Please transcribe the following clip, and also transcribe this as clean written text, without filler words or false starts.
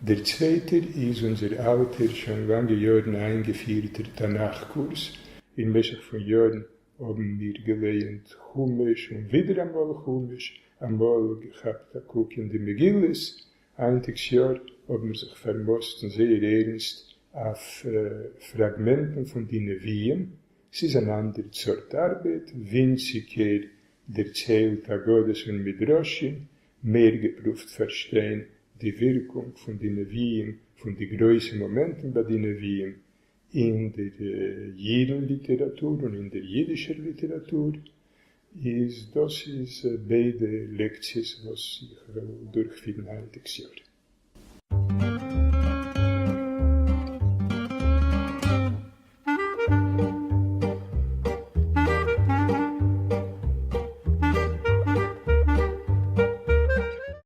דער צווייטער איז אונזער אלטער, שוין לאנגע יארן איינגעפירטער תנך קורס. אין משך פון יארן האבן מיר געלייענט חומש און ווידעראמאל חומש, אמאל געכאפט א קוק אין די מגילות, היינטיגס יאר האבן מיר זיך פארמאסטן זייער ערנסט אויף פראגמענטן פון די נביאים. ס'איז אן אנדער סארט ארבעט, ווינציגער דערציילט אגדות און מדרשים, מער געפרואווט פארשטיין די ווירקונג פון די נביאים, פון די גרויסע מאמענטן ביי די נביאים אין דער יידן ליטעראטור און אין דער יידישער ליטעראטור. איז דאס איז ביידע לעקציעס וואס איך וועל דורכפירן היינטיגס יאר.